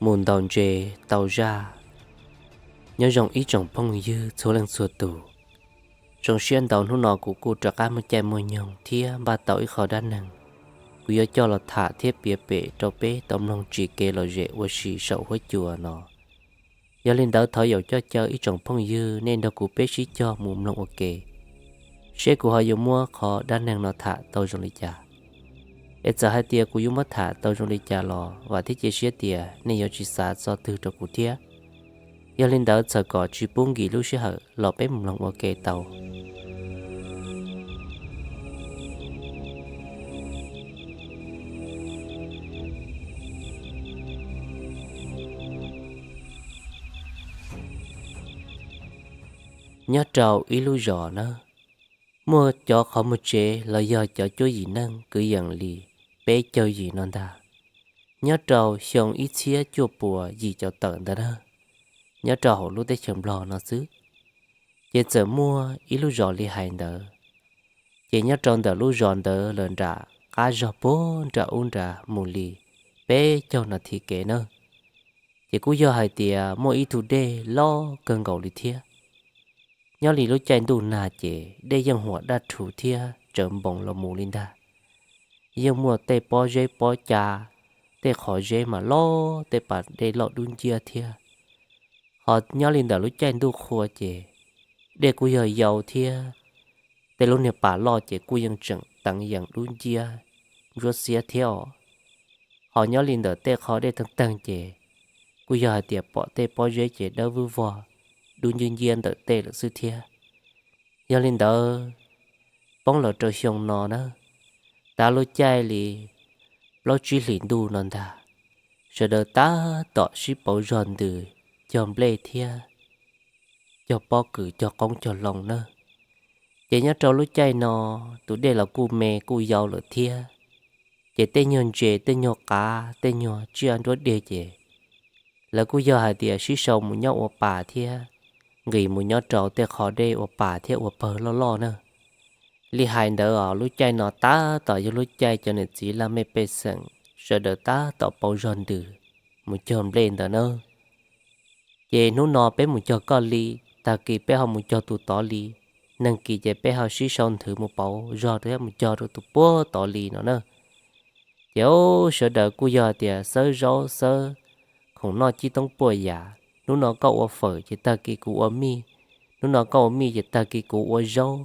Mus ntaus ntses tau zaj. Nyob zoo ib tsoom phooj ywg txhua leej txhua tus. Zoo siab ntau hnub no kuv kuj rov qab muaj caij muaj nyoog thiab npaj tau ib qho dab neeg, kuv yuav coj los tham thiab piav pem rau peb tau mloog tsim kev lom zem ua si saum huab cua no. Yog li ntawd thov yaum coj caw ib tsoom phooj ywg nej nrog kuv peb sib cog mus mloog ua ke, seb kuv ho yuav muab qhov dab neeg no tham tau zoo li cas. Es txawm hais tias kuv yuav muab tham tau zoo li cas los vam thiab cia siab tias nej yuav tsis xav txog twg rau kuv thiab. Yog li ntawd txawm kom tsis pub nkim lub sij hawm los peb mus mloog ua ke tau. Nyob rau ib lub zos na, muaj cov qhov muag tsev los yog cov cuab yim neej kwv yees li peb caug yim no ntag. Nyob rau xyoo ib txhiab cuaj puas yim caum tawm ntawd na, nyob rau hauv lub teb chaws Nplog no xwb, ces txawm muaj ib lub zos li hais ntawd. Ces nyob rau ntawm lub zos ntawd lawm nram qab zog puag nram ub nrad mus li peb caug nas this kev na, ces kuj yog hais tias muaj ib tug dej loj kawg nkaus li thiab. Nyob li lub caij ntuj nag ces dej yeej huam daj rhuv thiab tsawv npoos los mus li ntag. Yeej muaj tej pob zeb pob ca, tej qhov zeb mas loj tej pas dej loj dub nciab thiab. Ho nyob li ntawm lub caij ntuj qhua ces dej kuj yog yau thiab, tej lub niag pas loj ces kuj yeej tseem teev yees dub nciab ntsuab xiab thiab os. Ho nyob li ntawm tej qhov dej teeg teeg ces kuj yog hais tias pom tej pob zeb ces dawb vwb vog dub nciab nciab ntawm tej lawm xwb thiab. Yog li ntawd, poob los rau xyoo no na, tav lub caij li plaub tsib hlis ntuj no ntag, sawv daws tab tom sib pauv zog ntws, cog nplej thiab cog pob kws cog qoob cog loo na. Ces nyob rau lub caij no, tus dej los kuj me kuj yau lawm thiab, ces tej nyuag ntses tej nyuag qav tej nyuag tsiaj nruab deg ces lawv kuj yog hais tias sib sau mus nyob ua pas thiab nqis mus nyob rau tej qhov dej ua pas thiab ua pawg loj loj na. Li hais ntawd os, lub caij no tab tom yog lub caij cov niam txiv laj mej pej xeem sawv daws tab tom pauv zog ntws mus cog nplej ntawd na. Ces hnub no peb mus cog koj li, tag kis peb ho mus cog tus tod li, nag kis ces peb ho sib sau nthwv mus pauv zog thiab mus cog rau tus puag tod li no na. Ces sawv daws kuj yog tias xawb zaub xawb khoom noj cib toob puaj yam, hnub no koj ua fawm ces tag kis kuv ua mij, hnub no koj ua mij ces tag kis kuv ua zaub,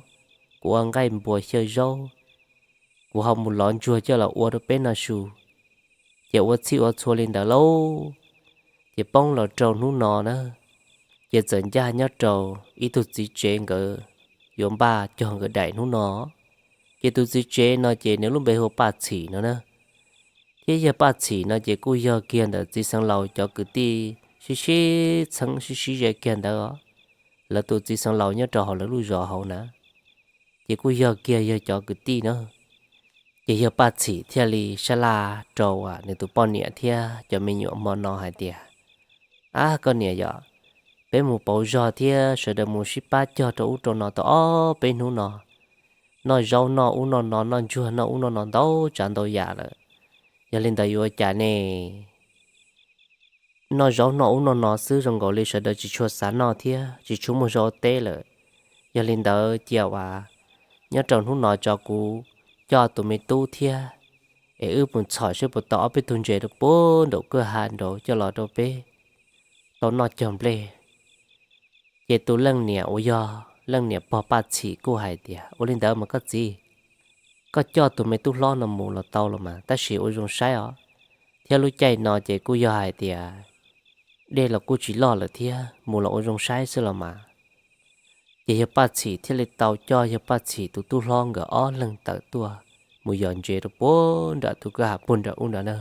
kuv ua nqaij npua xyaw zaub, kuv ho mus lov ntsuag coj los ua rau peb noj su. Ces ua txhij ua txhua li ntawd lauj. Ces poob los rau hnub no na, ces txawm ncaj nyob rau ib tug txiv tsev nkawd yuav npaj cog nkawd daim hnub no. Ces tus txiv tsev no ces nws lub npe hu ua Paj Txhim no na. Thiab yawg Paj Txhim no ces kuj yog kiag ntawm txiv xeev laus cov kwv tij sib sib txheeb sib sib ze kiag ntawd os. Lawv tus txiv xeev laus nyob rau hauv lawv lub zos hauv na, ces kuj yog kiag yawg cov kwv tij na. Ces yawg Paj Txhim thiaj li sab laj rau nws tus poj niam thiab cov me nyuam hmo no hais tias, Ab koj niam yom, peb mus pauv zog thiab sawv daws mus sib pab cog rau ub rau no tau ob peb hnub no, noj zaub noj ub noj no, noj ntsuag noj ub noj no ntau tsav ntau yam lawm. Yog li ntawd yuav ua cas ne? Noj zaub noj ub noj no xwb zoo nkaus li sawv daws tsis tshua xav noj thiab tsis tshua muaj zog ua teb lawm. Yog li ntawd cia uas nyob rau hnub no tso kuv coj tus me tub thiab es wb mus txhom seb puas tau ob peb tug ntses rau puag nraum kwj ha nraud coj los rau peb tau noj cog nplej. Ces tus leej niam uas yog leej niam pog Paj Txhim kuj hais tias, Ua li ntawd mas koj txiv, koj coj tus me tub hlob no mus los tau los mas, tab sis ua zoo saib os, thiab lub caij no ces kuj yog hais tias dej los kuj tsis loj lawm thiab, mus los ua zoo saib xwb los mas. Ces yawg Paj Txhim thiaj li tau coj yawg Paj Txhim tus tub hlob nkawd ob leeg tawm tuaj mus yos ntses rau puag nram tus kwj ha puag nram ub nrad na.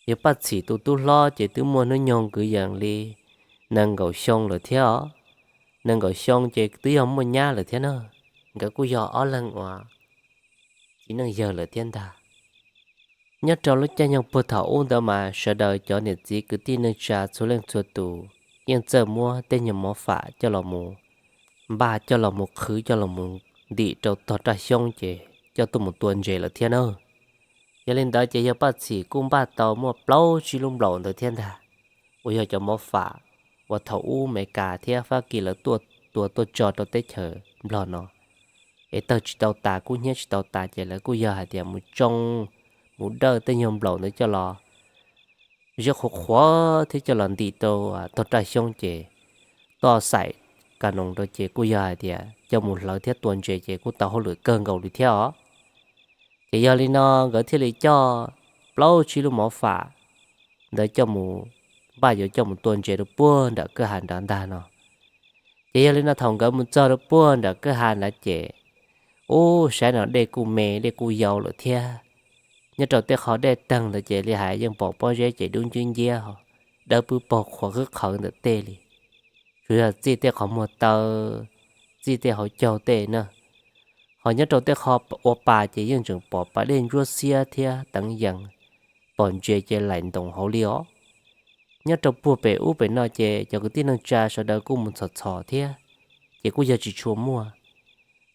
Yawg Paj Txhim tus tub hlob ces twb muaj hnub nyoog kwv yees li nees nkaum xyoo lawm thiab os. Nees nkaum xyoo ces twb yog muaj nyab lawm thiab na. Nkawd kuj yog ob leeg uas txiv neej yawg lawm thiab ntag. Nyob rau lub caij nyoog puag thaum ub ntawd mas sawv daws cov niam txiv kwv tij neej tsa txhua leej txhua tus yeej txawj muab tej nyuag mov fam coj los mus npaj, coj los mus qhwv, coj los mus ntim rau tog raj xyoob ces coj tuaj mus tua ntses lawm thiab na. Yog li ntawd ces yawg Paj Txhim kuj npaj tau muaj plaub tsib lub nplaum ntawd thiab ntag, uas yog cov mov fam uas thaum ub Mes Kas thiab Fab Kis lawv tuaj tua tuaj tso rau teb chaws Nplog no, es tawg tsis tau tas kub hnyiab tsis tau tas ces lawv kuj yog hais tias mus tsoo, mus dawj tej nyuag nplaum ntawd coj los ziab qhuav qhuav thiab coj los ntim rau tog raj xyoob ces toj xaim ka noos rau ces kuj yog hais tias coj mus hlawv thiab tua ntses ces kuj tau hauj lwm kawg nkaus li thiab os. Ces yog li no nkawd thiaj li coj plaub tsib lub mov fam ntawd coj mus, npaj yuav coj mus tua ntses rau puag nram kwj ha nrad ntag no. Ces yog li no thaum nkawd mus txog rau puag nram kwj ha nrad ces, ub, saib no dej kuj me dej kuj yau lawm thiab. Nyob rau tej qhov dej teeg ntawd ces li hais yeej pom pob zeb ces dub ncwb nciab, dawb pwb paug qhuav qwb qhawv ntawm tej li. Tsuas yog txij tej qhov muag taw, txij tej hauv caug tej na. Ho nyob rau tej qhov ua pas ces yeej tseem pom pas dej ntsuab xiab thiab teev yees, pom ntses ces laim ntoos hauv li os. Nyob rau puag pem ub pem no ces cov kwv tij neej tsa sawv daws kuj mus txhom txhom thiab, ces kuj yog tsis tshua muaj.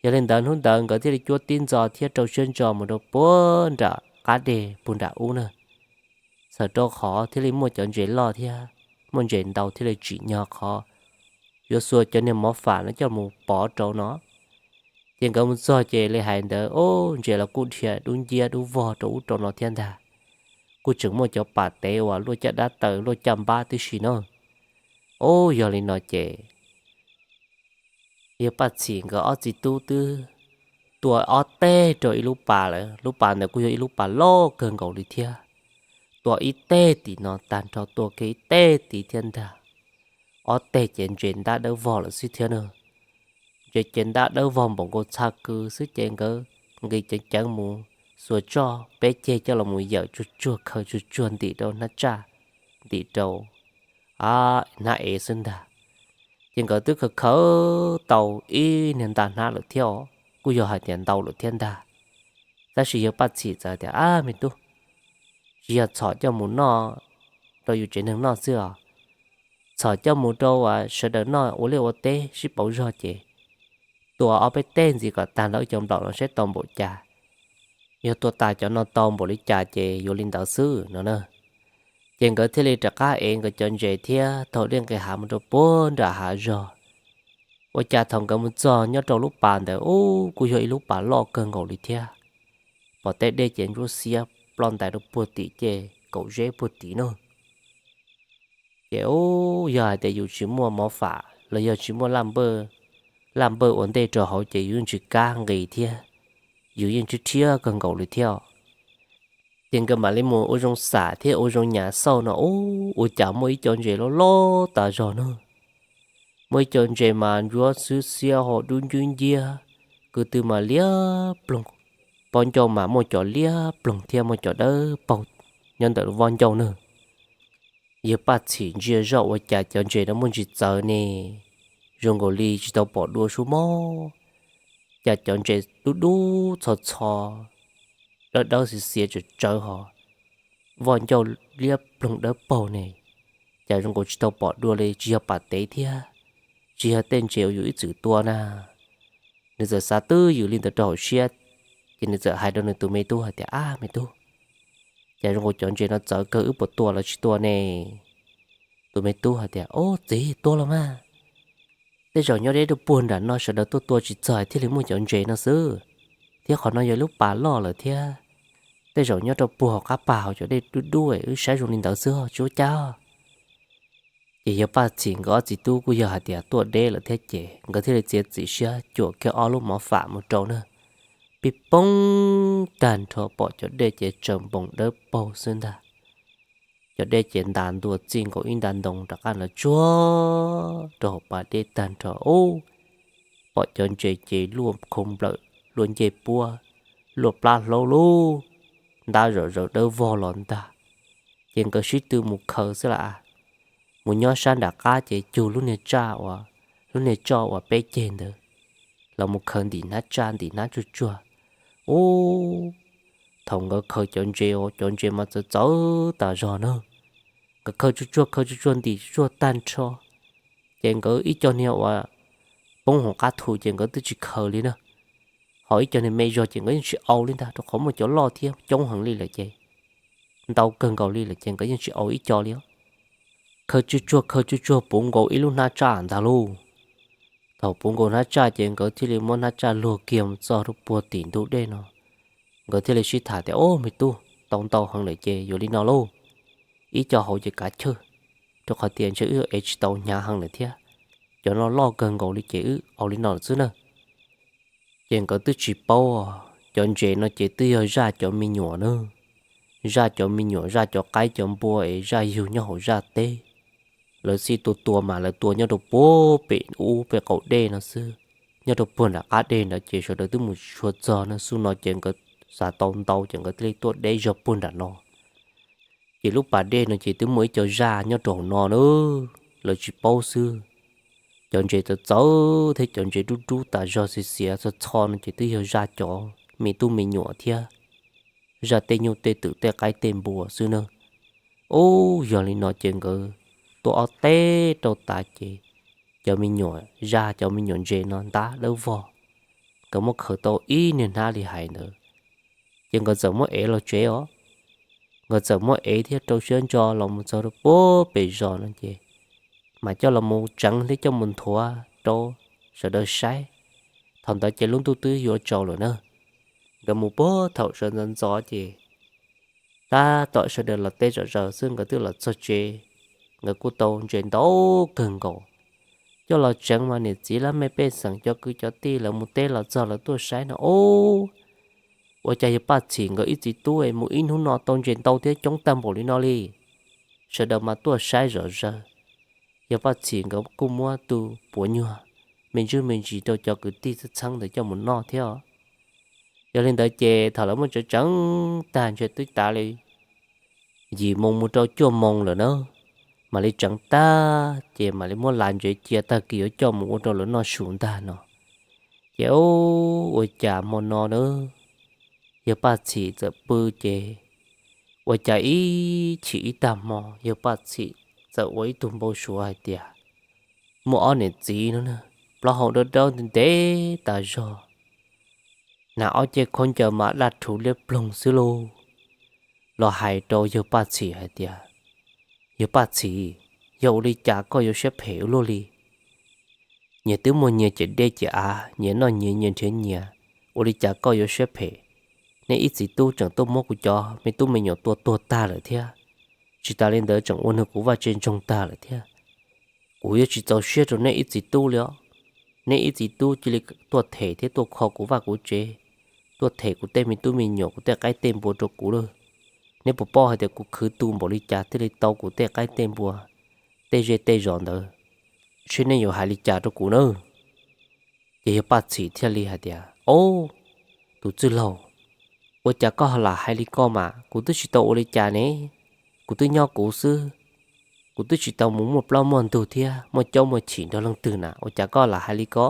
Yog li ntawd hnub ntawd nkawd thiaj li cuab tib ntxo thiab rau siab ntso mus rau puag nram qab deg puag nram ub na. Txawm rau qhov thiaj li muaj cov ntses loj thiab muaj ntses ntau thiaj li tsim nyog qhov yuav xuas cov niag mov fam no coj mus pov rau no. Ces nkawd mus txog ces li hais ntawd, ub, ntses los kuj dhia dub nciab dub vog rau ub rau no thiab ntag. Kuj tseem muaj cov pas tev uas luaj caj dab taws luaj caj npab tib si na. Ub, yog li no ces yawg Paj Txhim nkawd ob txiv tub twb tua ob teg rau ib lub pas lawm, lub pas ntawd kuj yog ib lub pas loj kawg nkaus li thiab. Tua ib teg tim no tag nrho tua kiag ib teg tid thiab ntag. Ob teg ces ntses ntab dawb vog lawm xwb thiab na. Ntses ces ntab dawb vog npaum nkaus txha kws xwb ces nkawd nqis ceev ceev mus xuas tso peb ceg coj los mus yawm tsuag tsuag khaws tsuag tsuag ntim rau hnab tsaj, ntim rau hnab ev xwb ntag. Ces nkawd twb khaws khaws tau ib niag nta hnab lawm thiab os, kuj yog hais tias ntau lawm thiab ntag. Tab sis yawg Paj Txhim txawm tias, ab me tub, tsis yog txhom coj mus noj rau yus tsev neeg noj xwb os, txhom coj mus rau sawv daws noj ua liaj ua teb sib pauv zog ces tua ob peb teg ntxiv kom tag nrho cov nplaum no saib tau npaum cas. Yog tua tas cov no tau npaum li cas ces yuav li ntawd xwb no na. Ces nkawd thiaj li rov qab ev nkawd cov ntses thiab taug dej nqis hav mus rau puag nram hav zog. Ua cas thaum nkawd mus txog nyob rau lub pas ntawd, ub, kuj yog ib lub pas loj kawg nkaus li thiab. Pom tej dej ces ntsuab xiab ploj ntais rau puag tim ces kaum zeb puag tim na. Ces ub, yog hais tias yus tsis muaj mov fam los yog tsis muaj laj npawj ua ntej rau hauv ces yus yeej tsis kam nqis thiab, yus yeej rhiab rhiab kawg nkaus li thiab. Ces nkawd mam li mus ua zoo xam thiab ua zoo nyas xauj no, ub, ua cas muaj ib co ntses loj loj tas zog na. Muaj ib co ntses mas ntsuab xwb xiab ho dub ncwb nciab, kwv tw mas liab ploog, pob ncauj mas muaj cov liab ploog thiab muaj cov dawb paug nyob ntawm voj ncauj na. Yawg Paj Txhim ntsia zoj ua cas cov ntses no muaj ntsis txawv ne, zoo nkaus li tsis tau pom dua sub mob. Cas cov ntses dub dub txho txho, dawb dawb xiav xiav tsawv tsawv ho, voj ncauj liab ploog dawb paug ne, cas zoo nkaus tsis tau pom dua li, tsis yog pas tev thiab, tsis yog tej ntses uas yus ib txwm tua na. Nws txawm xav twb ywm li ntawd rau hauv siab, ces nws txawm hais rau nws tus me tub hais tias, ab me tub, cas zoo nkaus cov ntses no txawv kawg, wb puas tua los tsis tua ne? Tus me tub hais tias, ob txiv, tua los mas. Tej zaum nyob deb rau puag nram no sawv daws tuaj tua tsis txog thiaj li muaj cov ntses no xwb, thiab qhov no yog lub pas loj lawm thiab. Tej zaum nyob rau puag hauv qab pas hauv cov dej dub dub, wb saib zoo li ntawd xwb tsis ua cas. Ces yawg Paj Txhim nkawd ob txiv tub kuj yog hais tias tuaj deb lawm thiab ces nkawd thiaj li txiav txim siab cuam kiag ob lub mov fam mus rau na. Pib poob tag nrho pom cov dej ces tsaws npoos dawb paug xwb ntag. Cov dej ces ntas ntua txij nkaus ib nta ntoo rov qab los tsuag rau hauv pas dej tag nrho ub. Pom cov ntses ces luaj khau nplawm, luaj ncej puab, luaj plab hlaub lug, ntab zom zaws dawb vog los ntag. Ces nkawd sib tw mus khaws xwb las. Mus nyob sab nram qab ces cug lub niag tsaj uas, lub niag tsoj uas peb ceg ntawd los mus khaws ntim hnab tsaj ntim hnab tsuag tsuag ub. Thaum nkawd khaws cov ntses, cov ntses mas txawv txawv tas zog na. Nkawd khaws tsuag tsuag khaws tsuag tsuag ntim tsuag tsuag tag nrho, ces nkawd ib co niag uas poob hauv qab thu ces nkawd twb tsis khaws li na. Ho ib co niag me zog ces nkawd yeej tsis au li ntag, rau qhov muaj cov loj thiab coob heev li lawm ces, ntau kawg nkaus li lawm ces nkawd yeej tsis au ib co li os. Khaws tsuj tsuag khaws tsuj tsuag puv nkaus ib lub hnab tsaj ntag lauj. Thaum puv nkaus hnab tsaj ces nkawd thiaj li muab hnab tsaj luag kiag mus txog rau puag tim ntug dej no. Nkawd thiaj li sib tham tias, Ob, me tub, tau ntau heev lawm ces yuav li no lauj, ib co hauv ces kav chawj, rau qhov tias ntshe wb ev tsis tau hnyav heev lawm thiab. Cov no loj kawg nkaus li ces wb au li no lawm xwb na. Ces nkawd twb tsis paub, cov ntses no ces twb yog zaj cov me nyuam na, zaj cov me nyuam, zaj cov qaib cov npua es zaj yug nyob hauv zaj teb. Lawv xij tua tua mas lawv tua nyob rau puag pem ub pem qaum dej no xwb, nyob rau puag nram qab dej ntawd ces sawv daws twb mus tsis tshua txog no xwb no ces nkawd xav tau ntau ces nkawd thiaj li tuaj deb zog puag nram no. Ces lub pas dej no ces twb muaj ib co zaj nyob rau hauv no na, lawv tsis paub xwb. Cov ntses txawv txawv thiab cov ntses dub dub tas zog xiav xiav txho txho no ces twb yog zaj cov me tub me nyuam thiab zaj tej nyuj tej twm tej qaib tej npua xwb na. Ub, yog li no ces nkawd tuaj ob teb rau tas ces cov me nyuam zaj cov me nyuam ntses no ntab dawb vog, nkawd muab khaws tau ib niag hnab li hais ntawd, ces nkawd txawm muab ev los tsev os. Nkawd txawm muab ev thiab rau siab ntso los mus txog rau puag pem zos no ces mas coj los mus tseev thiab coj mus nthuav rau sawv daws saib. Thaum ntawd ces lub ntuj twb yuav tsaus lawm na. Nkawd mus puag thaum sawv ntxov ntxov ces tab tom sawv daws los teb zom zaws xwb nkawd twb los txog tsev. Nkawd kuj tau ntses ntau kawg nkaus, coj los tseev mas niam txiv lab mej pej xeem cov kwv cov tij lawv mus teb los txog lawv tuaj saib no, Ub, ua cas yawg Paj Txhim nkawd ib txiv tub es mus ib hnub no tau ntses ntau thiab coob tag npaum li no li? Sawv daws mas tuaj saib zom zaws. Yawg Paj Txhim nkawd kuj muab tus puav nyuag me ntsuj me ntsis rau cov kwv tij txheeb txheeb ntawd coj mus noj thiab os. Yog li ntawd ces thaum lawv muab tseev tseev tag ntshe twb tav li yim moo mus rau cuaj moo lawm na, mam li tseev tag ces mam li muab las ntsev cia tag kis yuav coj mus ua rau lawv noj su ntag no. Ces ua cas hmo no na, yawg Paj Txhim txawm pw ces ua cas ib chim ib tag hmo yawg Paj Txhim txawm ua ib tug npau suav hais tias muaj ob niam txiv no na, plaub hau dawb dawb ntev ntev tas zog, hnav ob ceg khaub ncaws mas daj rhuv liab ploog xwb lauj, los hais rau yawg Paj Txhim hais tias, Yawg Paj Txhim, yog ua li cas koj yuav siab phem ua luaj li? Nyias twb muaj nyias ciam dej ciam av, nyias noj nyias, nyias nrhiav nyias, ua li cas koj yuav siab phem? Neb ib txiv tub tseem tuaj muab kuv cov me tub me nyuam tua tuag tag lawm thiab, tsis tas li ntawd tseem ua nws kuv vaj tse ntsoog tag lawm thiab. Kuv yuav tsis txaus siab rau neb ib txiv tub li os. Neb ib txiv tub cia li tuaj them thiab tuaj kho kuv vaj kuv tsev, tuaj them kuv tej me tub me nyuam kuv tej qaib tej npua rau kuv lawm. Neb puas paub hais tias kuv khwv tu npaum li cas thiaj li tau kuv tej qaib tej npua, tej zej tej zos ntawd? Seb neb yuav hais li cas rau kuv na? Ces yawg Paj Txhim thiaj li hais tias, Ob, tus txwj laug, ua cas koj lam hais li ko mas? Kuv twb tsis tau ua li cas ne, kuv twb nyob kuv xwb, kuv twb tsis tau mus muaj plaub muaj ntug thiab muaj caub muaj chim nrog leej twg na, ua cas koj lam hais li ko?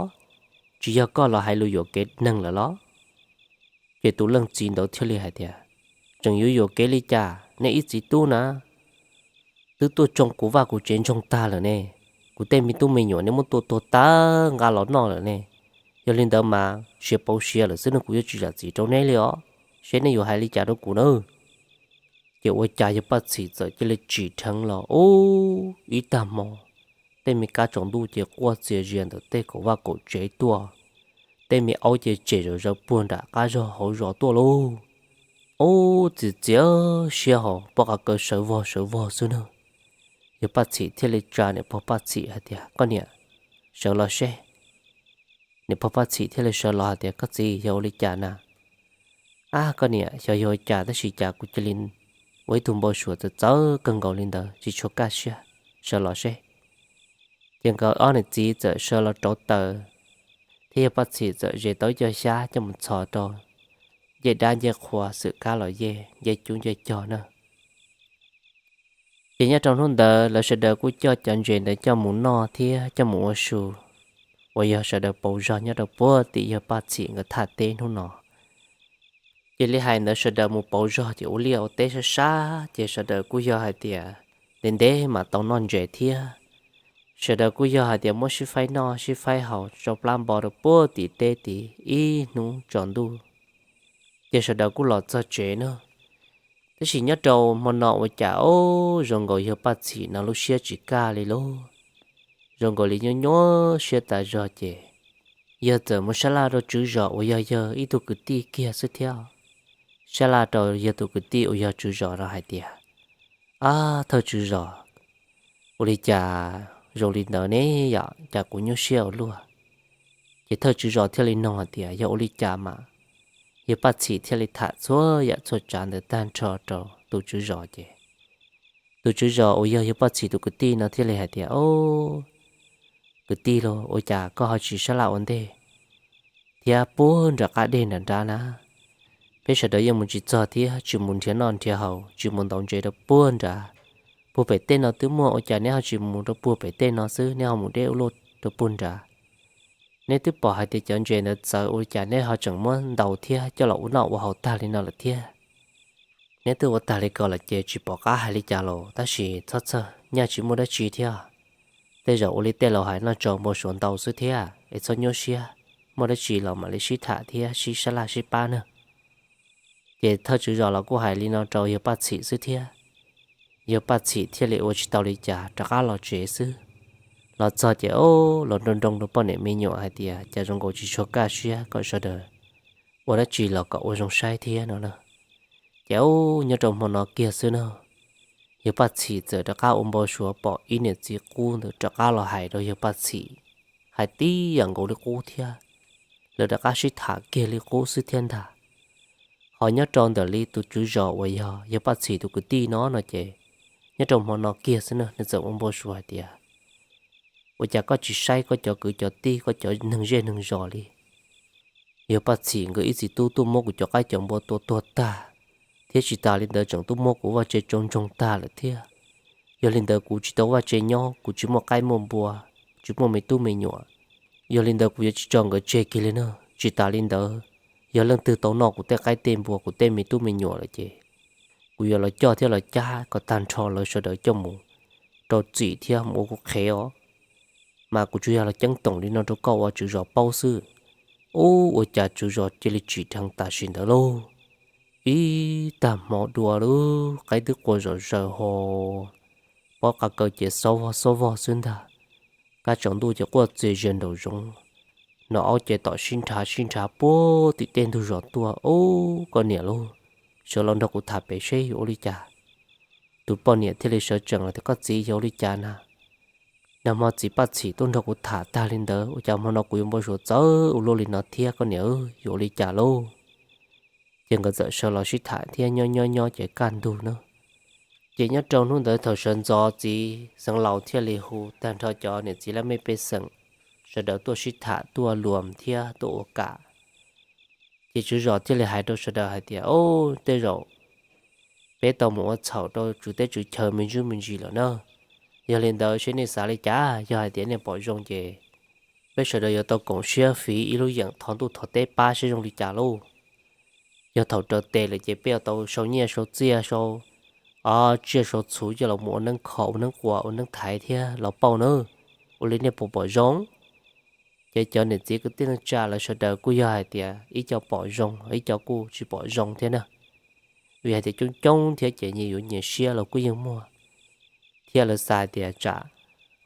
Tsis yog koj los hais lus yuam kev neeg lawm los? Ces tus leej txiv ntawd thiaj li hais tias, Tseem yuav yuam kev li cas, neb ib txiv tub na twb tuaj tsoo kuv vaj kuv tsev ntsoog tag lawm ne, kuv tej me tub me nyuam neb muab tua tuag tag nqa los noj lawm ne. Yog li ntawd mas siav pauv siav lawm xwb no, kuv yuav tsis zam txim rau neb li os, seb neb yuav hais li cas rau kuv na? Ces ua cas yawg Paj Txhim txawm cia li tsim dheev los ub ib tag hmo, tej me kab tsaus ntuj ces quaj txias zias ntawm tej kaum vaj kaum tsev tuaj, tej me aub ces tsem zom zaws puag nram qab zos hauv zos tuaj lauj. Ub, txias txias siab hos poj qav kaw sawv vog sawv vog xwb na. Yawg Paj Txhim thiaj li tsa niam pog Paj Txhim hais tias, Koj niam, sawv los seb. Niam pog Paj Txhim thiaj li sawv los hais tias, Koj txiv, yog ua li cas na? Ab, koj niam, xyov yog ua cas tab sis cas kuv cia li ua ib tug npau suav txawv txawv kawg nkaus li ntawd tsis tshua kaj siab, sawv los seb. Ces nkawd ob niam txiv txawm sawv los rauv taws, thiab yawg Paj Txhim txawm ze tau ib co xyab coj mus txhos rau ncej dab ncej qhua xwm kab los yej nce cub nce cog na. Ces nyob rau hnub ntawd lawv sawv daws kuj coj cov ntses ntawd coj mus noj thiab coj mus ua su, uas yog sawv daws pauv zog nyob rau puag tim yawg Paj Txhim nkawd thaj teb hnub no. Ces li hais ntawd sawv daws mus pauv zog ces ua liaj ua teb sab sab ces sawv daws kuj yog hais tias ntev ntev mam tau noj ntses thiab. Sawv daws kuj yog hais tias muab sib faib noj sib faib haus rau plab npo rau puag tim teb tid ib hnub tsaus ntuj, ces sawv daws kuj los txog tsev na. Tab sis nyob rau hmo no ua cas ub zoo nkaus yawg Paj Txhim no lub siab tsis kaj li lauj, zoo nkaus li nyuaj nyuaj siab tas zog ces yawg txawm mus sab laj rau tswv zos uas yog yawg ib tug kwv tij kiag xwb thiab. Sab laj rau yawg tus kwv tij uas yog tswv zos no hais tias, Ab thawj tswv zos, ua li cas zoo li ntawd ne yom, cas kuv nyuaj siab ua luaj? Ces thawj tswv zos thiaj li nug hais tias yog ua li cas mas yawg Paj Txhim thiaj li tham txhua yam txhua tsav ntawd tag nrho rau tus tswv zos ces tus tswv zos uas yog yawg Paj Txhim tus kwv tij no thiaj li hais tias, Ob, kwv tij lauj, ua cas koj ho tsis sab laj ua ntej thiab puag nram qab dej nram nrad na? Peb sawv daws yeej mus tsis txog thiab tsis mus nrhiav noj nrhiav haus, tsis mus ntaus ntses rau puag nrad. Puag pem tej no twb muaj, ua cas neb ho tsis mus rau puag pem tej no xwb, neb ho mus deb ua luaj rau puag nrad? Neb twb pom hais tias cov ntses ntawd txawv, ua li cas neb ho tseem muab ntaus thiab coj los ua noj ua haus tag li no lawm thiab? Neb twb ua tag li ko lawm ces tsis pom qab hais li cas los, tab sis txhob txhawj, nyaj tsis muaj dab tsi thiab. Tej zaum ua li tej laus hais, noj tsau npau suav ntau xwb thiab es txhob nyuaj siab, muaj dab tsi los mam li sib tham thiab sib sab laj sib pab na. Ces thawj tswv zos los kuj hais li no rau yawg Paj Txhim xwb thiab. Yawg Paj Txhim thiaj li ua tsis tau li cas rov qab los tsev xwb. Los txog ces ub, los nroo nroo rau poj niam me nyuam hais tias cas zoo nkaus tsis tshua kaj siab kom sawv daws ua dab tsi los kom ua zoo saib thiab no na. Ces ub, nyob rau hmo no kiag xwb na, yawg Paj Txhim txawm rov qab ua npau suav pom ib niam txiv qub ntawd rov qab los hais rau yawg Paj Txhim, hais tib yam nkaus li qub thiab. Lawv rov qab sib tham kiag li qub xwb thiab ntag. Ho nyob rau ntawm li tus tswv zos uas yog yawg Paj Txhim tus kwv tij no no ces, nyob rau hmo no kiag xwb na nws txawm ua npau suav hais tias, Ua cas koj tsis saib koj cov kwv cov tij, koj cov neeg zej neeg zos li? Yawg Paj Txhim nkawd ib txiv tub tuaj muab kuv cov qaib cov npua tua tuag tag, thiab tsis tas li ntawd tseem tuaj muab kuv vaj tse tsau ntsoog tag lawm thiab. Yog li ntawd kuv tsis tau vaj tse nyob, kuv tsis muaj qaib muaj npua, tsis muaj me tub me nyuam. Yog li ntawd kuv yuav tsis tso nkawd tseg kiag li na. Tsis tas li ntawd, yog leej twg tau noj kuv tej qaib tej npua, kuv tej me tub me nyuam lawm ces kuv yuav los coj thiab los cab kom tag nrho lawv sawv daws coj mus rau txim thiab mus ua kuv qhev os. Mas kuv tsuas yog los ceeb toom li no rau koj ua tswv zos paub xwb. Ub, ua cas tswv zos cia li tsim dheev tam sim ntawd lauj. Ib tag hmo dua lub qaib twb qua zom zaws ho, pob qa kaw ces xob vog xob vog xwb ntag. Kab tsaus ntuj ces quaj txias zias nraum zoov, no aub ces tom sib nrhav sib nrhav puag tim tej ntug zos tuaj. Ub, koj niam lauj, sawv los nrog kuv tham pem seb yuav ua li cas. Tus poj niam thiaj li sawv tsees los tias, Koj txiv, yuav ua li cas na? Nag hmo txiv Paj Txhim tuaj nrog kuv tham tag li ntawd, ua cas hmo no kuv yuav npau suav txawv ua luaj li no thiab koj niam, yuav ua li cas lauj? Ces nkawd txawm sawv los sib tham thiab nyob nyob nyob ces kaj ntug na. Ces nyob rau hnub ntawd thaum sawv ntxov txiv xeev laus thiaj li hu tag nrho cov niam txiv laj mej pej xeem sawv daws tuaj sib tham tuaj luas thiab tuaj ua kam. Ces tswv zos thiaj li hais rau sawv daws hais tias, Ub, tej zaum peb tau mus ua txhaum rau tswv teb tswv chaw me ntsuj me ntsis lawm na. Yog li ntawd seb nej xav li cas, yog hais tias nej pom zoo ces peb sawv daws yuav tau koom siab fiv ib lub yeem thov ntuj thov teb pab seb zoo li cas lauj. Yog thaum raws tes lawm ces peb yuav tau sau nyiaj sau txiaj sau tsiaj sau txhuv coj los mus ua neeb kho ua neeb quas ua neeb thaiv thiab los pauj nawb. Ua li nej puas pom zoo? Ces cov niam txiv kwv tij neej tsa lawv sawv daws kuj yog hais tias ib co pom zoo, ib co kuj tsis pom zoo thiab na. Vim hais tias coob coob thiab ces nyias yuav nyias siab los kuj yeej muaj, thiab lawv xav tias tsam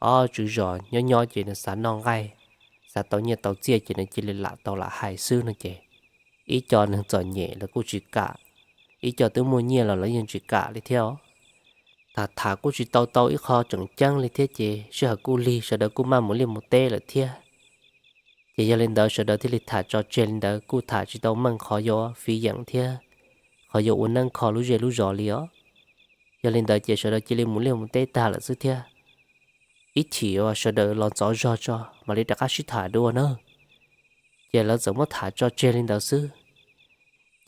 ob tswv zos nyob nyob ces nws xav noj nqaij, xav tau nyiaj tau txiaj ces nws cia li lam tau lam hais xwb no ces ib co neeg txom nyem lawv kuj tsis kam, ib co twb muaj nyiaj los lawv yeej tsis kam li thiab os. Tham tham kuj tsis tau tau ib qho tseem ceeb li thiab ces sij hawm kuj lig sawv daws kuj maj mus liaj mus teb lawm thiab. Ces yog li ntawd sawv daws thiaj li tham tso tseg li ntawd, kuj tham tsis tau meej qhov yuav fiv yeem thiab qhov yuav ua neeb kho lub zej lub zos li os. Yog li ntawd ces sawv daws cia li mus liaj mus teb tag lawm xwb thiab. Ib chim uas sawv daws los ntxov zog tso mam li rov qab sib tham dua na. Ces lawv txawm muab tham tso tseg li ntawd xwb.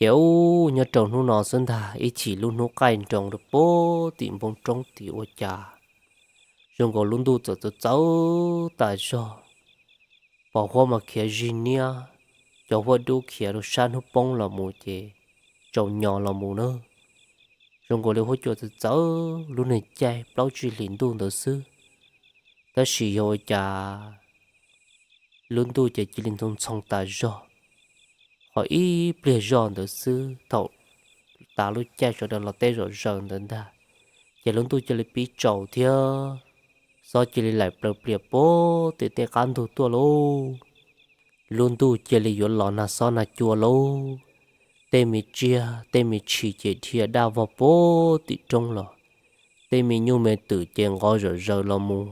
Ces ub, nyob rau hnub no xwb ntag, ib chim lub hnub qaij nroos rau puag tim npoo roob tid ua cas zoo nkaus lub ntuj txawm txawv txawv tas zog. Pos huab mas khiav zig niab, cov huab dub khiav rau sab hnub poob los mus ces tsaus nyo los mus na. Zoo nkaus li huab cua txawv txawv lub niag caij plaub tsib hlis ntuj ntawd xwb. Tab sis yog ua cas lub ntuj ces cia li ntxhoo ntxhoo tas zog. Ho ib pliag zoj ntawd xwb, thaum tas lub caij sawv daws los teb zom zaws ntawd ntag, ces lub ntuj cia li pib tsaus thiab xob cia li laim plaws plias puag tim tej qab ntug tuaj lauj. Lub ntuj cia li yuav los nag xob nag cua lauj. Tej me tsiaj tej me tshis ces dhia daj vog puag tim roob los, tej me nyuj me twm ces nqov zom zaws los mus,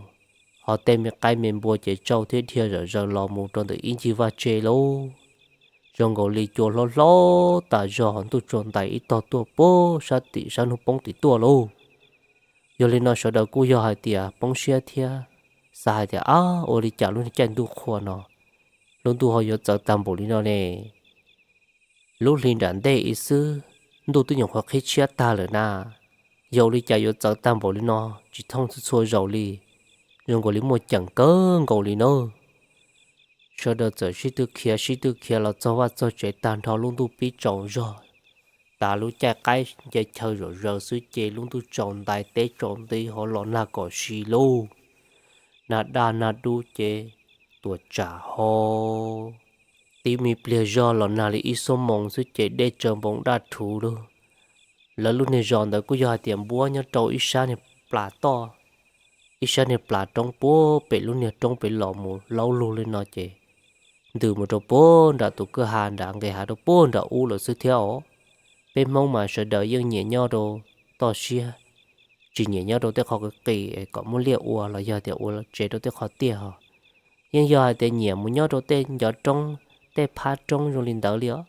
ho tej me qaib me npua ces tsauj thiab dhia zom zaws los mus rau ntawm ib ncig vaj tse lauj. Zoo nkaus li cua hlob hlob tas zog, ntuj tsaus ntais ib tog tuaj puag sab tim sab hnub poob tim tuaj lauj. Yog li no sawv daws kuj yog hais tias poob siab thiab xav hais tias, ab, ua li cas lub caij ntuj qhua no lub ntuj ho yuav txawv tag npaum li no ne? Lub hli nram ntej ib xwb, ntuj twb nyuam qhuav qhib tshiab tag lawm na, yog ua li cas yuav txawv tag npaum li no, tsis thooj txhua txhua zaus li, zoo nkaus li muaj ceem kawg nkaus li na. Sawv daws txawm sib tw khiav sib tw khiav los txog vaj txog tsev tag nrho, lub ntuj pib tsaus zog, tas lub caij qaib nce chaw zom zaws xwb ces lub ntuj tsaus ntais teb tsaus nti ho los nag kom si lauj. Nag daj nag dub ces tuam tsam ho. Tib me pliag zog los nag li ib xuab moos xwb ces dej tsaws npoo daj rhuv lauj. Lawv lub niag zos ntawd kuj yog hais tias npuab nyob rau ib sab niag plas toj, ib sab niag plas roob puag pem lub niag roob pem los mus laub lug li no ces ntws mus rau puag nram tus kwj ha nrad, nqis hav rau puag nram ub lawm xwb thiab os. Peb Hmoob mas sawv daws yeej nyiam nyob rau toj siab, tsis nyiam nyob rau tej qhov qis qis es kom muaj liaj ua los yog tias ua tsev rau tej qhov tiaj ho. Yeej yog hais tias nyiam mus nyob rau tej ncov roob, tej phab roob zoo li ntawd li os.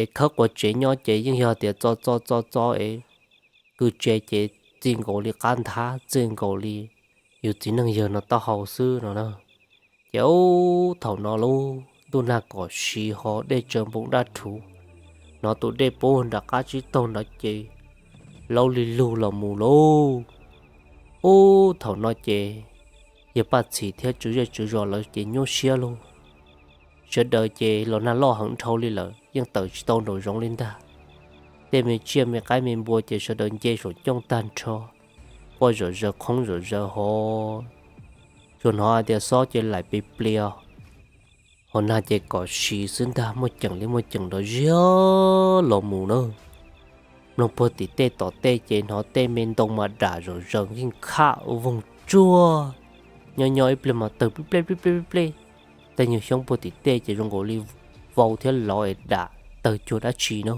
Es khawb quas tsev nyob ces yeej yog tias txo txo txo txo es kwv tsev ces txij nkaus li qab nthab, txij nkaus li yus txiv neej yawg no taub hau xwb no na. Ces ub, thaum no lub ntuj nag kom si ho dej tsaws npoo daj rhuv, hnov tus dej puag nram qab tsib taug nrad ces laub li lug los mus lauj. Ub, thaum no ces yawg Paj Txhis thiab tswv zej tswv zos lawv ces nyuaj siab lauj. Sawv daws ces los nag loj heev dhau li lawm yeej tawm tsis tau nraum zoov li ntag. Tej me tsiaj me qaib me npua ces sawv daws nce saum cooj tag nrho, quaj zom zaws qhoob zom zaws ho. Tsuas hnov hais tias xob ces laim pes plias, ho nag ces kom si xwb ntag, muaj ceem li muaj ceem nrov ziag los mus na. Mloog puag tim tej tom tej ces hnov tej me ntoo mas dam zom zaws yeej khaj voog tsuag, nyob nyob ib pliag mas tawg plij plej plij plej plij plej. Tej nyuag xyoob puag tim tej ces zoo nkaus li vau thiab lov es dam tawg cuag dab tsi na.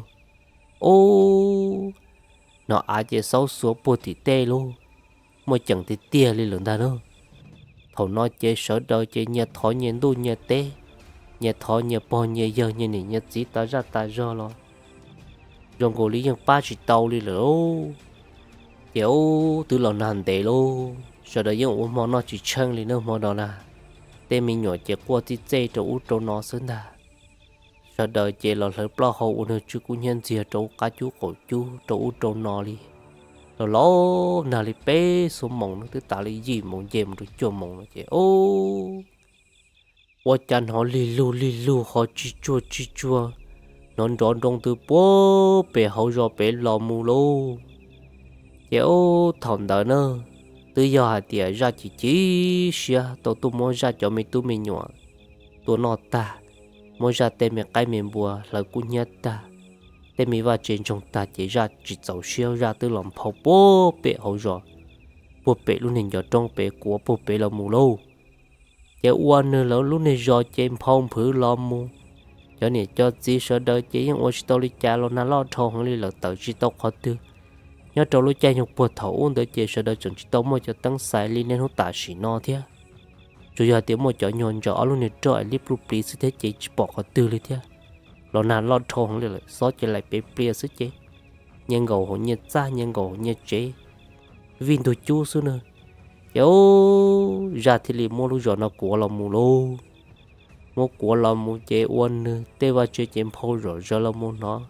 Ub, hnov av ces xaub xuav puag tim tej lauj, muaj ceem tiag tiag li lawm ntag na. Thaum no ces sawv daws ces nyias thov nyias ntuj nyias teb, nyias thov nyias pog nyias yawg nyias niam nyias txiv tas zaj tas zog los zoo nkaus li yeej pab tsis tau li lawm. Ces ub, twb los nag ntev lauj, sawv daws yeej ua hmo noj tsis tsheej li na hmo no na. Tej me nyuam ces quaj txij txej rau ub rau no xwb ntag. Sawv daws ces los hlawv plaub hau ua nws tsw kub hnyiab ntxiag rau qab cub qaum cub rau ub rau no li. Los los nag li peb xuab moos no twb tas li yim moos nce mus rau cuaj moos no ces ub, ua cas hnov lig lug lig lug ho tsis tsuag tsis tsuag, hnov nrov nroo ntws puag pem hauv zos pem los mus lauj. Ces ub, thaum ntawd na, twb yog hais tias zaj chim chim siab tau tuaj muab zaj cov me tub me nyuam tua noj tag, muab zaj tej me qaib me npua hlawv kub hnyiab tag, tej me vaj tse ntsoog tag ces zaj tsis txaus siab zaj twb los nphau puag pem hauv zos, puag pem lub niag ncov roob pem kuav puag pem los mus lauj. Ces ua nws lawv lub niag zos ces nphau nphwv los mus. Cov niam cov txiv sawv daws ces yeej ua tsis tau li cas los nag loj dhau heev li lawm tawm tsis tau qhov twg. Nyob rau lub caij nyoog puag thaum ub ntawd ces sawv daws tseem tsis tau muaj cov teeb xais li niaj hnub tam sim no thiab. Tsuas yog tias muaj cov nyuag ntsaws ob lub niag roj es liab pluj pliv xwb thiab ces tsis pom qhov twg li thiab. Los nag loj dhau heev li lawm xob ces laim pes plias xwb ces nyias nkaum hauv nyias txaj nyias nkaum hauv nyias tsev, vij ntug cub xwb na. Ces zaj thiaj li muab lub zos no kuav los mus lauj. Muab kuav los mus ces ua nws tej vaj tse ces nphau zom zaws los mus hnov,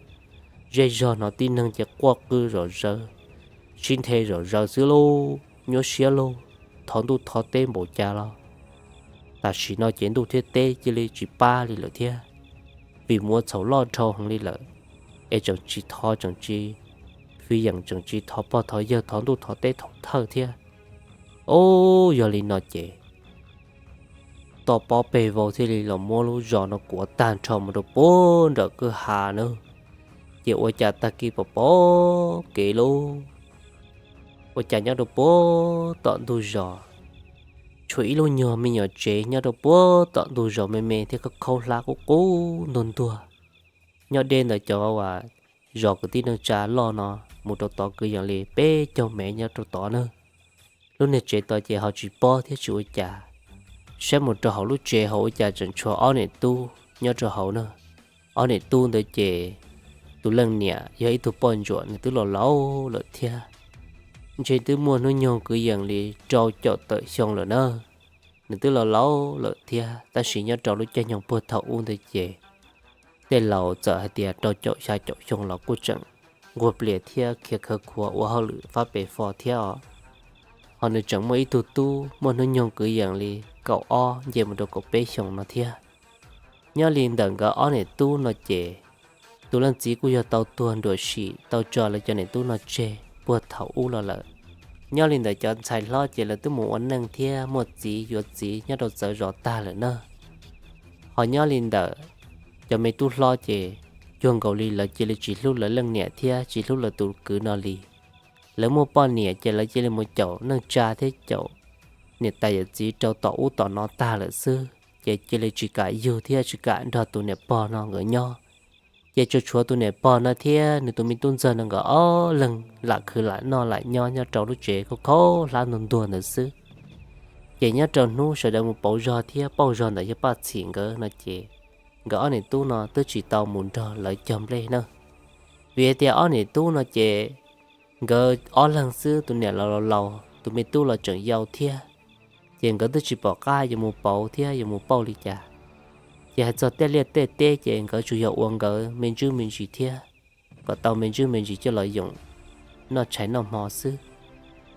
zej zog hnov tib neeg ces quaj qw zom zaws, sib nthe zom zaws xwb lauj, nyuaj siab lauj, thov ntuj thov teb npaum cas los tam sim no ces ntuj thiab teb cia li tsis pab li lawm thiab. Vim mus ua txhaum loj dhau heev li lawm, es tseem tsis thov tseem tsis fiv yeem tseem tsis thov pog thov yawg thov ntuj thov teb thaum thawj thiab. Ub, yog li no ces toj pob peg vau thiaj li los muab lub zos no kuav tag nrho mus rau puag nram kwj ha na. Ces ua cas tag kis pom pom kev lauj, ua cas nyob rau puag tom ntug zos, tshuav ib lub nyuag me nyuam tsev nyob rau puag tom ntug zos me me thiab khaub khaub hlab qub qub ntuag ntuag. Nyob deb ntawm cov uas zos kwv tij neej tsa loj no mus rau tod kwv yees li peb caug mev nyob rau tod na. Lub niag tsev tod ces ho tsis pob thiab tsis ua cas. Saib mus rau hauv lub tsev hauv ua cas tseem tshuav ob niam tub nyob rau hauv na. Ob niam tub ntawd ces tus leej niam yog ib tug poj ntsuam, nws twb los laus lawm thiab, ntshe twb muaj hnub nyoog kwv yees li rau caum tawm xyoo lawm na. Nws twb los laus lawm thiab, tab sis nyob rau lub caij nyoog puag thaum ub ntawd ces tej laus txawm hais tias rau caum xya caum xyoo los kuj tseem nquag plias thiab khiav khawv khuav ua hauj lwm fab pes fo thiab os. Ho nws tseem muaj ib tug tub muaj hnub nyoog kwv yees li kaum ob nce mus rau kaum peb xyoos no thiab. Nyob li ntawm nkawd ob niam tub no ces tus leej txiv kuj yog tau tuag nruam sim tau tso lawv cov niam tub no tseg puag thaum ub los lawm. Nyob li ntawm cov ntxhais hlob ces lawv twb mus ua neej thiab muaj txiv yuav txiv nyob rau txawv zos tag lawm na. Ho nyob li ntawm cov me tub hlob ces cuag nkaus li lawv cia li tsis hlub lawv leej niam thiab tsis hlub lawv tus kwv no li. Lawv muaj poj niam ces lawv cia li mus caum neej tsa thiab caum niam tais yawm txiv rau tom ub tom no tag lawm xwb, ces cia li tsis kam yug thiab tsis kam nrog tus niam pog no nkawd nyob. Ces tsuas tshuav tus niam pog no thiab nws tus me tub ntxawg no nkawd ob leeg lam khwv lam noj lam nyob nyob rau lub tsev khaub khaub hlab ntuag ntuag ntawd xwb. Ces nyob rau hnub sawv daws mus pauv zog thiab pauj zog ntawm yawg Paj Txhim nkawd no ces nkawd ob niam tub no twb tsis tau mus nrog lawv cog nplej na. Vim hais tias ob niam tub no ces nkawd ob leeg xwb, tus niam los laus laus, tus me tub los tseem yau thiab, ces nkawd twb tsis pom qab yuav mus pauv thiab yuav mus pauj li cas. Ces hais txog tej liaj tej teb ces nkawd tsuas yog ua nkawd me ntsuj me ntsis thiab, kom tau me ntsuj me ntsis coj los yoom noj tshais noj hmo xwb.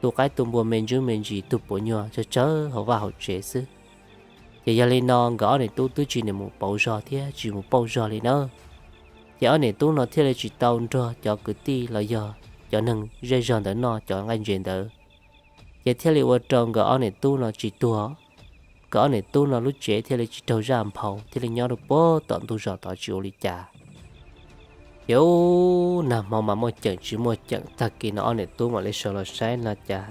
Tu qaib tu npua me ntsuj me ntsis, tu puav nyuag tsawg tsawg hauv vaj hauv tsev xwb. Ces yog li no nkawd ob niam tub twb tsis mus pauv zog thiab tsis mus pauj zog li na. Ces ob niam tub no thiaj li tsis tau nrog cov kwv tij los yog cov neeg zej zog ntawd noj cov nqaij ntses ntawd, ces thiaj li ua rau nkawd ob niam tub no tsis tuag. Nkawd ob niam tub no lub tsev thiaj li tsis raug zaj nphau, thiaj li nyob rau puag tom ntug zos tod tsis ua li cas. Ces ub, nag hmo mas muaj ceem tsis muaj ceem, tag kis no ob niam tub mam li sawv los saib no cas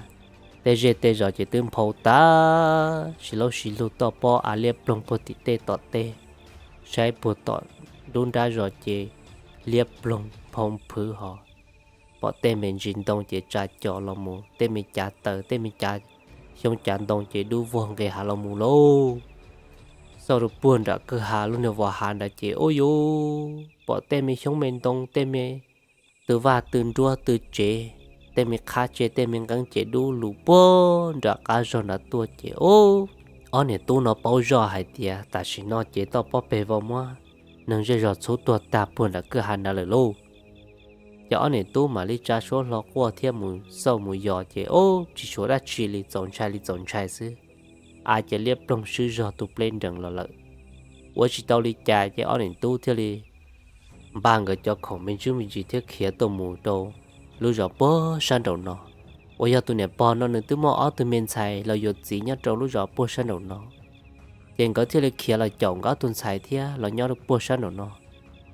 tej zej tej zos ces twb nphau tas, sib laub sib lug toj pob av liab ploog puag tim tej tom teb. Saib puag tom nruab nrab zos ces liab ploog nphau nphwv hos, pom tej me ntsis ntoo ces tsa cos los mus, tej me cav taws tej me cav xyoob cav ntoo ces dub vog nqis hav los mus lauj. Xauj rau puag nram kwj ha lub niag vos hav ntawd ces ub yuv, pom tej me xyoob me ntoo tej me tw vaj tw nruab tw tsev, tej me qhab tsev tej me nqeeb ces dub lug puag nram qab zog nrad tuaj ces ub, ob niam tub no paub zoj hais tias tam sim no ces toj pob peg vau muab neeg zej zog txhub tuag tag puag nram kwj ha ntawd lawm lauj. Ces ob niam tub mam li tsa suab hlo quaj thiab mus xauj mus yos ces ub, tsis tshuav dab tsi li, txaus ntshai li txaus ntshai xwb. Av ces liab ploog swb zog tu pleb nrees los lawm. Ua tsis tau li cas ces ob niam tub thiaj li npaj nkawd cov khoom me ntsuj me ntsis thiab khiav tuaj mus rau lub zos puag sab nraum no, uas yog tus niam pog no nws twb muaj ob tug me ntxhais los yuav txiv nyob rau lub zos puag sab nraum no. Ces nkawd thiaj li khiav los caum nkawd ob tug ntxhais thiab los nyob rau puag sab nraum no.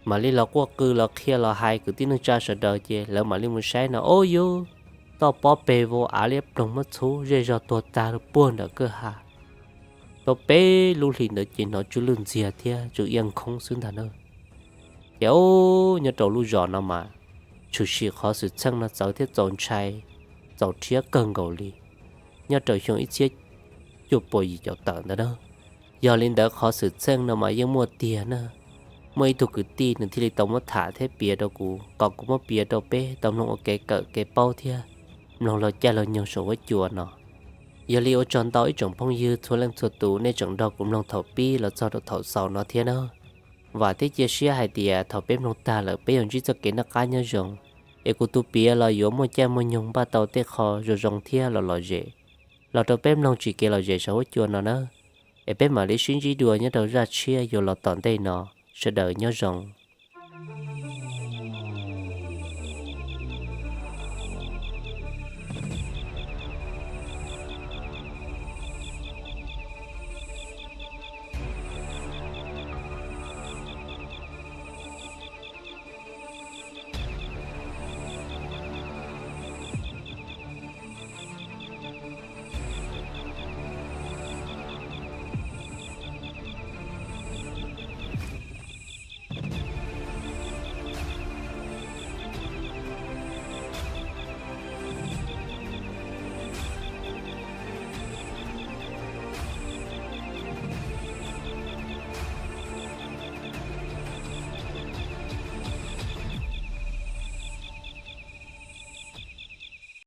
Mam li los quaj qw los qhia los hais kwv tij neej tsa sawv daws ces lawv mam li mus saib no ub yuv, toj pob peg vau av liab ploog muab txhub zej zog tuag tag rau puag nram kwj ha. Tau peb lub hlis ntawd ces hnov tsw lwj ntxiag thiab tsw iab nkhoob xwb ntag na. Ces ub, nyob rau lub zos no mas tshwm sim qhov xwm txheej no txawv thiab txaus ntshai, txaus rhiab kawg nkaus li, nyob rau xyoo ib txhiab cuaj puas yim caum tawm ntawd na. Yog li ntawd qhov xwm txheej no mas yeej muaj tiag na. Muaj ib tug kwv tij nws thiaj li tau muab tham thiab piav rau kuv kom kuv muab piav rau peb tau mloog ua kev kawm kev paub thiab mloog laug caij laug nyoog saum huab cua no. Yog li ua tsaug ntau ib tsoom phooj ywg txhua leej txhua tus nej tseem nrog kuv mloog thaum pib los txog rau thaum xaus no thiab na. Vam thiab cia siab hais tias thaum peb mloog tag lawm peb yuav ntsib txoj kev noj qab nyob zoo, es kuv tus piav los yuav muaj caij muaj nyoog npaj tau tej qho zoo zoo thiab los lom zem los rau peb mloog tsis kev lom zem saum huab cua no na. Es peb mam li sib ntsib dua nyob rau zaj tshiab yuav los tom ntej no. Sawv daws nyob zoo.